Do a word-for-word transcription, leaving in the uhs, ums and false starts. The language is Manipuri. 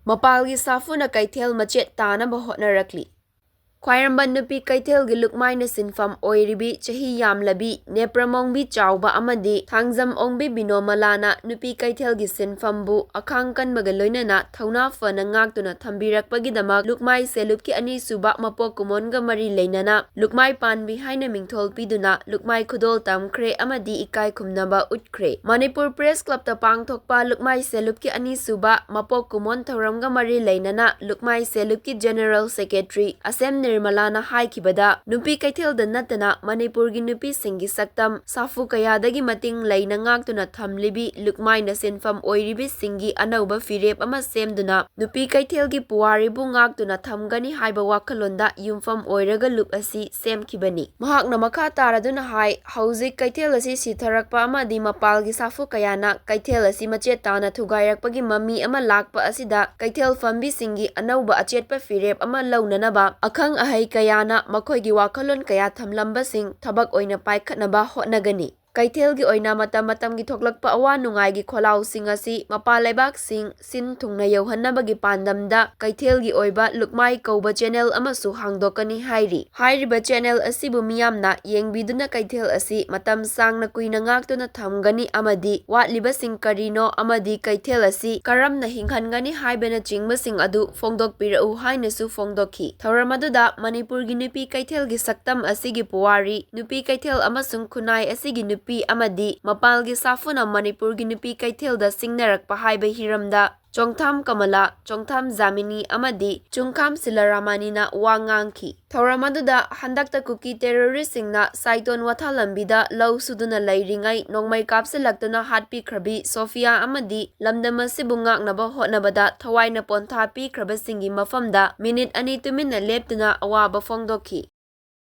ꯃꯄꯥꯜꯒꯤ ꯁꯥꯐꯨꯅ ꯀꯩꯊꯦꯜ ꯃꯆꯦꯠ ꯇꯥꯅꯕ ꯍꯣꯠꯅꯔꯛꯂꯤ꯫ ꯈ꯭ꯋꯥꯏꯔꯝꯕꯟ ꯅꯨꯄꯤ ꯀꯩꯊꯦꯜꯒꯤ ꯂꯨꯞꯃꯥꯏꯅ ꯁꯤꯟꯐꯝ ꯑꯣꯏꯔꯤꯕꯤ ꯆꯍꯤ ꯌꯥꯝꯂꯕꯤ ꯅꯦꯄ꯭ꯔꯃꯣꯡꯕꯤ ꯆꯥꯎꯕ ꯑꯃꯗꯤ ꯊꯥꯡꯖꯝ ꯑꯣꯡꯕꯤ ꯕꯤꯅꯣꯃꯂꯥꯅ ꯅꯨꯄꯤ ꯀꯩꯊꯦꯜꯒꯤ ꯁꯤꯟꯐꯝꯕꯨ ꯑꯈꯥꯡ ꯀꯟꯕꯒ ꯂꯣꯏꯅꯅ ꯊꯧꯅꯥ ꯐꯅ ꯉꯥꯛꯇꯨꯅ ꯊꯝꯕꯤꯔꯛꯄꯒꯤꯗꯃꯛ ꯂꯨꯞꯃꯥꯏ ꯁꯦꯂꯨꯞꯀꯤ ꯑꯅꯤꯁꯨꯕ ꯃꯄꯣꯛ ꯀꯨꯝꯑꯣꯟꯒ ꯃꯔꯤ ꯂꯩꯅꯅ ꯂꯨꯞꯃꯥꯏ ꯄꯥꯟꯕꯤ ꯍꯥꯏꯅ ꯃꯤꯡꯊꯣꯜ ꯄꯤꯗꯨꯅ ꯂꯨꯞꯃꯥꯏ ꯈꯨꯗꯣꯜ ꯇꯝꯈ꯭ꯔꯦ ꯑꯃꯗꯤ ꯏꯀꯥꯏ ꯈꯨꯝꯅꯕ ꯎꯠꯈ꯭ꯔꯦ꯫ ꯃꯅꯤꯄꯨꯔ ꯄ꯭ꯔꯦꯁ ꯀ꯭ꯂꯕꯇ ꯄꯥꯡꯊꯣꯛꯄ ꯂꯨꯞꯃꯥꯏ ꯁꯦꯂꯨꯞꯀꯤ ꯑꯅꯤꯁꯨꯕ ꯃꯄꯣꯛ ꯀꯨꯝꯑꯣꯟ ꯊꯧꯔꯝꯒ ꯃꯔꯤ ꯂꯩꯅꯅ ꯂꯨꯞꯃꯥꯏ ꯁꯦꯂꯨꯞꯀꯤ ꯖꯦꯅꯦꯔꯦꯜ ꯁꯦꯀ꯭ꯔꯦꯇꯔꯤ ꯑꯁꯦꯝ ꯅꯤꯔꯃꯂꯥꯅ ꯍꯥꯏꯈꯤꯕꯗ, ꯅꯨꯄꯤ ꯀꯩꯊꯦꯜꯗ ꯅꯠꯇꯅ ꯃꯅꯤꯄꯨꯔꯒꯤ ꯅꯨꯄꯤꯁꯤꯡꯒꯤ ꯁꯛꯇꯝ ꯁꯥꯐꯨ ꯀꯌꯥꯗꯒꯤ ꯃꯇꯦꯡ ꯂꯩꯅ ꯉꯥꯛꯇꯨꯅ ꯊꯝꯂꯤꯕꯤ ꯂꯨꯞꯃꯥꯏꯅ ꯁꯤꯟꯐꯝ ꯑꯣꯏꯔꯤꯕꯤꯁꯤꯡꯒꯤ ꯑꯅꯧꯕ ꯐꯤꯔꯦꯞ ꯑꯃ ꯁꯦꯝꯗꯨꯅ ꯅꯨꯄꯤ ꯀꯩꯊꯦꯜꯒꯤ ꯄꯨꯋꯥꯔꯤꯕꯨ ꯉꯥꯛꯇꯨꯅ ꯊꯝꯒꯅꯤ ꯍꯥꯏꯕ ꯋꯥꯈꯜꯂꯣꯟꯗ ꯌꯨꯝꯐꯝ ꯑꯣꯏꯔꯒ ꯂꯨꯞ ꯑꯁꯤ ꯁꯦꯝꯈꯤꯕꯅꯤ꯫ ꯃꯍꯥꯛꯅ ꯃꯈꯥ ꯇꯥꯔꯗꯨꯅ ꯍꯥꯏ, ꯍꯧꯖꯤꯛ ꯀꯩꯊꯦꯜ ꯑꯁꯤ ꯁꯤꯊꯔꯛꯄ ꯑꯃꯗꯤ ꯃꯄꯥꯜꯒꯤ ꯁꯥꯐꯨ ꯀꯌꯥꯅ ꯀꯩꯊꯦꯜ ꯑꯁꯤ ꯃꯆꯦꯠ ꯇꯥꯅ ꯊꯨꯒꯥꯏꯔꯛꯄꯒꯤ ꯃꯃꯤ ꯑꯃ ꯂꯥꯛꯄ ꯑꯁꯤꯗ ꯀꯩꯊꯦꯜ ꯐꯝꯕꯤꯁꯤꯡꯒꯤ ꯑꯅꯧꯕ ꯑꯆꯦꯠꯄ ꯐꯤꯔꯦꯞ ꯑꯃ ꯂꯧꯅꯅꯕ ꯑꯈꯪ ꯑꯍꯩ ꯀꯌꯥꯅ ꯃꯈꯣꯏꯒꯤ ꯋꯥꯈꯜꯂꯣꯟ ꯀꯌꯥ ꯊꯝꯂꯝꯕꯁꯤꯡ ꯊꯕꯛ ꯑꯣꯏꯅ ꯄꯥꯏꯈꯠꯅꯕ ꯍꯣꯠꯅꯒꯅꯤ꯫ ꯀꯩꯊꯦꯜꯒꯤ ꯑꯣꯏꯅ ꯃꯇꯝ ꯃꯇꯝꯒꯤ ꯊꯣꯛꯂꯛꯄ ꯑꯋꯥ ꯅꯨꯡꯉꯥꯏꯒꯤ ꯈꯣꯜꯂꯥꯎꯁꯤꯡ ꯑꯁꯤ ꯃꯄꯥꯟ ꯂꯩꯕꯥꯛꯁꯤꯡ ꯁꯤꯟ ꯊꯨꯡꯅ ꯌꯧꯍꯟꯅꯕꯒꯤ ꯄꯥꯟꯗꯝꯗ ꯀꯩꯊꯦꯜꯒꯤ ꯑꯣꯏꯕ ꯂꯨꯞꯃꯥꯏ ꯀꯧꯕ ꯆꯦꯅꯦꯜ ꯑꯃꯁꯨ ꯍꯥꯡꯗꯣꯛꯀꯅꯤ ꯍꯥꯏꯔꯤ꯫ ꯍꯥꯏꯔꯤꯕ ꯆꯦꯅꯦꯜ ꯑꯁꯤꯕꯨ ꯃꯤꯌꯥꯝꯅ ꯌꯦꯡꯕꯤꯗꯨꯅ ꯀꯩꯊꯦꯜ ꯑꯁꯤ ꯃꯇꯝ ꯁꯥꯡꯅ ꯀꯨꯏꯅ ꯉꯥꯛꯇꯨꯅ ꯊꯝꯒꯅꯤ ꯑꯃꯗꯤ ꯋꯥꯠꯂꯤꯕꯁꯤꯡ ꯀꯔꯤꯅꯣ ꯑꯃꯗꯤ ꯀꯩꯊꯦꯜ ꯑꯁꯤ ꯀꯔꯝꯅ ꯍꯤꯡꯍꯟꯒꯅꯤ ꯍꯥꯏꯕꯅꯆꯤꯡꯕꯁꯤꯡ ꯑꯗꯨ ꯐꯣꯡꯗꯣꯛꯄꯤꯔꯛꯎ ꯍꯥꯏꯅꯁꯨ ꯐꯣꯡꯗꯣꯛꯈꯤ꯫ ꯊꯧꯔꯝ ꯑꯗꯨꯗ ꯃꯅꯤꯄꯨꯔꯒꯤ ꯅꯨꯄꯤ ꯀꯩꯊꯦꯜꯒꯤ ꯁꯛꯇꯝ ꯑꯁꯤꯒꯤ ꯄꯨꯋꯥꯔꯤ, ꯅꯨꯄꯤ ꯀꯩꯊꯦꯜ ꯑꯃꯁꯨꯡ ꯈꯨꯟꯅꯥꯏ ꯑꯁꯤꯒꯤ ꯅꯨꯄꯤ ꯑꯃꯗꯤ ꯃꯄꯥꯜꯒꯤ ꯁꯥꯐꯨꯅ ꯃꯅꯤꯄꯨꯔꯒꯤ ꯅꯨꯄꯤ ꯀꯩꯊꯦꯜꯗ ꯁꯤꯡꯅꯔꯛꯄ ꯍꯥꯏꯕ ꯍꯤꯔꯝꯗ ꯆꯣꯡꯊꯥꯝ ꯀꯃꯂꯥ, ꯆꯣꯡꯊꯥꯝ ꯖꯥꯃꯤꯅꯤ ꯑꯃꯗꯤ ꯆꯨꯡꯈꯥꯝ ꯁꯤꯂꯥꯔꯥꯃꯥꯅꯤꯅ ꯋꯥ ꯉꯥꯡꯈꯤ꯫ ꯊꯧꯔꯝ ꯑꯗꯨꯗ ꯍꯟꯗꯛꯇ ꯀꯨꯀꯤ ꯇꯦꯔꯣꯔꯤꯁꯁꯤꯡꯅ ꯁꯥꯏꯇꯣꯟ ꯋꯥꯊꯥ ꯂꯝꯕꯤꯗ ꯂꯧ ꯁꯨꯗꯨꯅ ꯂꯩꯔꯤꯉꯩ ꯅꯣꯡꯃꯩ ꯀꯥꯞꯁꯤꯜꯂꯛꯇꯨꯅ ꯍꯥꯠꯄꯤꯈ꯭ꯔꯕꯤ ꯁꯣꯐꯤꯌꯥ ꯑꯃꯗꯤ ꯂꯝꯗꯝ ꯑꯁꯤꯕꯨ ꯉꯥꯛꯅꯕ ꯍꯣꯠꯅꯕꯗ ꯊꯋꯥꯏꯅ ꯄꯣꯟꯊꯥ ꯄꯤꯈ꯭ꯔꯕꯁꯤꯡꯒꯤ ꯃꯐꯝꯗ ꯃꯤꯅꯤꯠ ꯑꯅꯤ ꯇꯨꯃꯤꯟꯅ ꯂꯦꯞꯇꯨꯅ ꯑꯋꯥꯕ ꯐꯣꯡꯗꯣꯛꯈꯤ꯫